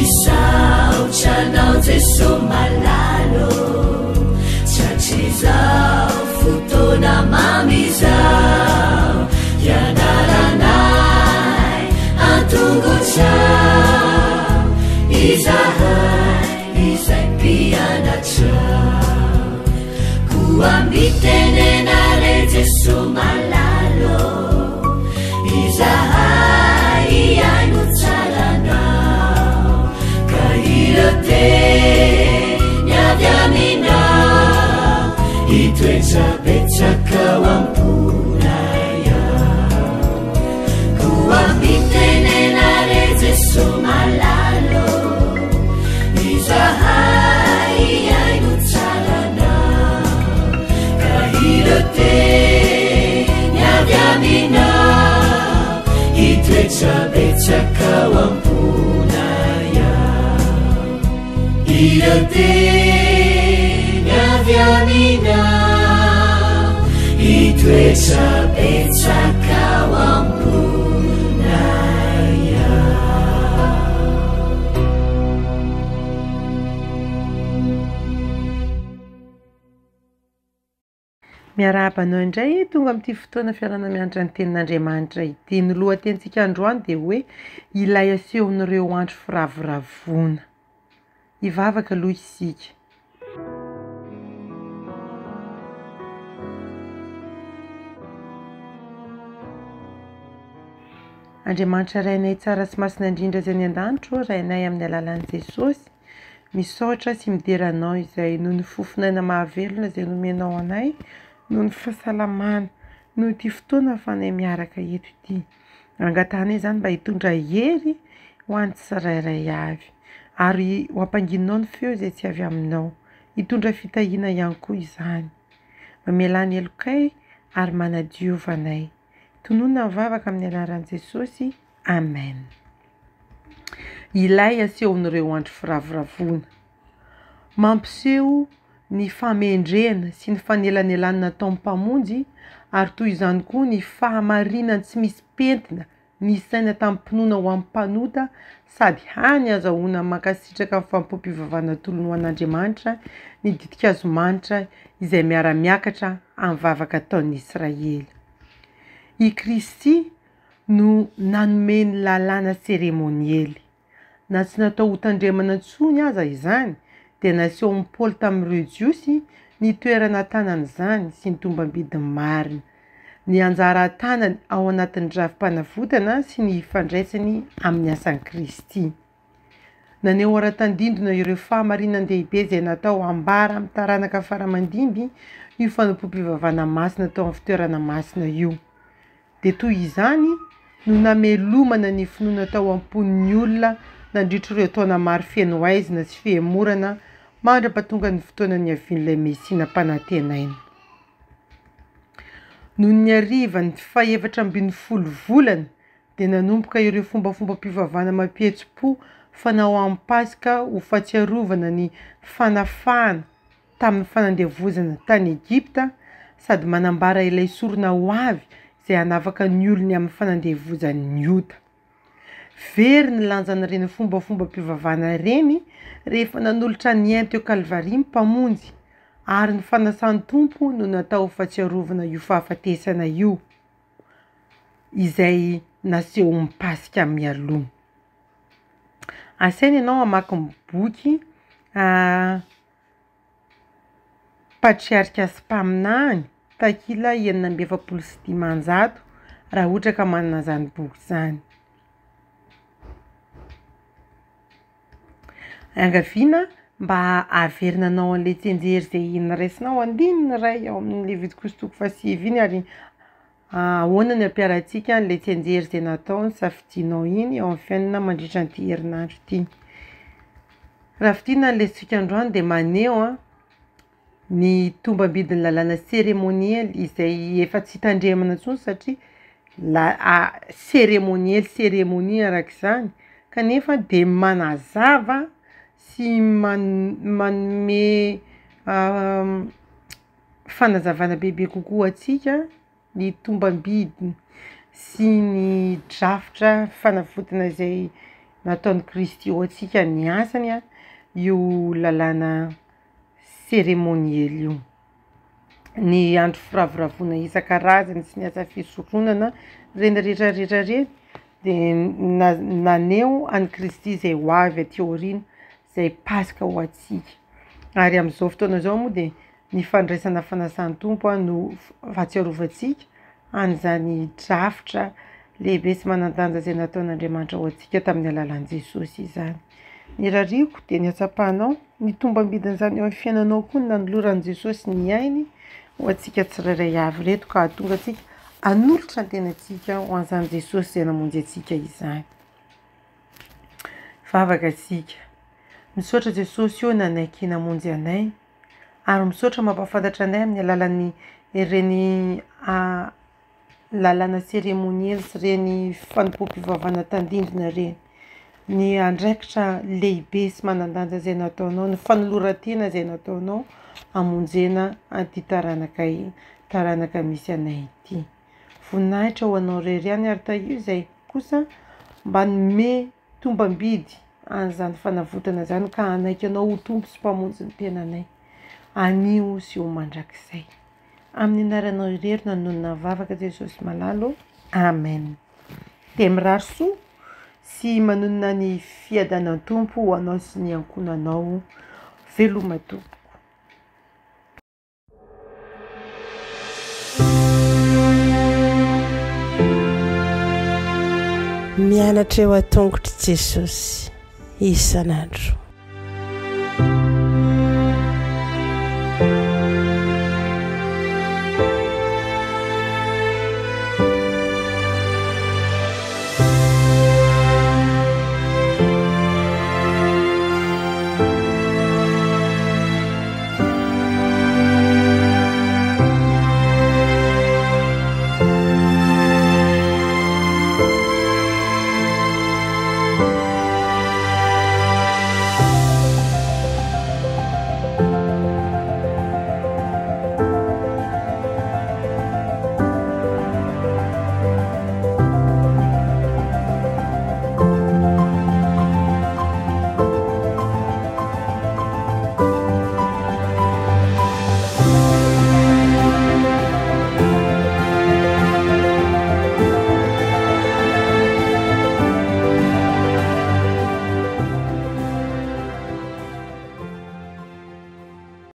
Misaotra anao Jeso malala ô, Tratrizao fotoana mamy izao, Hianaranay an-tongotrao, Izahay izay mpianatrao. Koa mitenena re Jeso malala ô, Izahay hihaino tsara anao, Ka ireo teny avy aminao, Hitoetra betsaka ao am-ponay ao. Koa mitenena re Jeso malala ô, Izahay hihaino tsara anao, Ka ireo teny avy aminao, Hitoetra betsaka ao am-ponay ao. Ireo teny avy aminao, Hitoetra betsaka ao am-ponay ao. Miarahaba anao indray tonga amin'ity fotoana fiarahana mianatra ny tenin'Andriamanitra ity. Ny lohatenintsika androany dia hoe ilay asehon'ireo andro firavoravoana. Hivavaka aloha isika. Andriamanitra Rainay tsara sy masina indrindra izay any an-danitra ô, Rainay amin'ny alalan'i Jesosy. Misaotra sy midera Anao izay noho ny fofon'aina mahavelona izay nomenao anay, noho ny fahasalamana, noho ity fotoana ahafahanay miaraka eto ity. Angatahanay izany mba hitondra hery ho an'ny tsirairay avy ary ho ampangininao ny feo izay tsy avy aminao. Hitondra fitahiana ihany koa izany. Mamelà ny helokay ary manadiova anay. Tononina ny vavaka amin'ny anaran'i Jesosy. Amen. Ilay asehon'ireo andro firavoravoana. Mampiseho ny famendrehana sy ny fanelanelanana ataon'ny Mpamonjy ary toy izany koa ny fahamarinany tsy misy pentina nisaina tamim-pinoana ho an'ny mpanota sady hany azahoana mankasitraka ny fanompoam-pivavahana atolony ho an'Andriamanitra ny ditin-kazo manitra izay miara-miakatra amin'ny vavaka ataon'ny Israely. I Kristy no nanome ny lalàna seremoniely. Na tsy natao hotandremana intsony aza izany, dia nasehon'i Paoly tamin'ireo Jiosy ny toerana tanan'izany sy ny tombam-bidiny marina, ny anjara tanany ao anatin'ny drafi-panavotana sy ny ifandraisany amin'ny asan'i Kristy. Naneho ara-tandindona ireo fahamarinan-dehibe izay natao hambara amin'ny taranaka fara-mandimby io fanompoam-pivavahana masina tao amin'ny fitoerana masina io. Dia toy izany no namelomana ny finoana tao am-pon'ny olona nandritra ireo taona maro feno haizina sy fihemorana mandra-pahatongan'ny fotoana niavian'ilay Mesia nampanantenaina. Nony ny harivan'ny fahefatra ambin'ny folo volana dia nanomboka ireo fombafombam-pivavahana mampihetsi-po fanao amin'ny Paska ho fahatsiarovana ny fanafahana tamin'ny fanandevozana tany Egypta sady manambara ilay sorona ho avy izay hanafaka ny olony amin'ny fanandevozan'ny ota. Very ny lanjan'ireny fombafombam-pivavahana ireny rehefa nanolotra ny ainy teo Kalvary ny Mpamonjy, ary ny fanasan'ny Tompo no natao ho fahatsiarovana io fahafatesana io, izay nasehon'ny Paska mialoha. Asaina ianao hamaky ny boky Patriarika sy Mpaminany, takila 546, raha ohatra ka manana izany boky izany. Iangaviana mba haverina anao an'ilay tsianjery izay noraisinao andininy iray ao amin'ny Levitikosy toko fahasivy iny ary ahoana no hampiharantsika an'ilay tsianjery izay natao nosafidianao iny eo amin'ny fiainana mandritra an'ity herinandro ity. Raha fintinina ny lesotsika androany dia maneho ny tombam-bidin'ny lalàna seremoniely izay efa tsy tandremana intsony satria la- seremoniely seremonia araka izany kanefa dia manazava sy man- manome fanazavana bebe kokoa antsika ny tombam-bidiny sy ny drafitra fanavotana izay nataon'i Kristy ho antsika ny asany io lalàna seremoniely io. Ny andro firavoravoana isan-karazany sy ny asa fisoronana ireny rehetra rehetra ireny dia naneho an'i Kristy izay ho avy aty aoriana, izay Paska ho antsika. Ary amin'izao fotoana izao moa dia ny fandraisana fanasan'ny Tompo no fahatsiarovantsika an'izany drafitra lehibe sy manan-danja izay nataon'Andriamanitra ho antsika tamin'ny alalan'i Jesosy izany. Ny rariko dia ny hatsapanao ny tombam-bidin'izany eo amin'ny fiainanao koa ny nanoloran'i Jesosy ny ainy ho antsika tsirairay avy ireto ka hahatonga antsika hanolotra ny tenantsika ho an'izany Jesosy izay namonjy antsika izany. Vavaka isika. Misaotra Jesosy ô nanaiky namonjy anay ary misaotra mampahafantatra anay amin'ny alalan'ny ireny lalàna seremoniely sy ireny fanompoam-pivavahana tandindona ireny. Ny andraikitra lehibe sy manan-danja izay nataonao, ny fanoloran-tena izay nataonao hamonjena an'ity taranaka taranaka misy anay ity. Voninahitra ho anao irery ihany ary tahio izay kosa mba hanome tombam-bidy an'izany fanavotana izany ka hanaiky anao ho Tompo sy Mpamonjy ny tenanay anio sy ho mandrakizay. Amin'ny anaranao irery no anonona ny vavaka Jesosy malala ô. Amen. Dia mirary soa sy manonona ny fiadanan'ny Tompo ho anao sy ny ankohonanao. Veloma tompoko. Mianatra eo an-tongotr'i Jesosy isan'andro.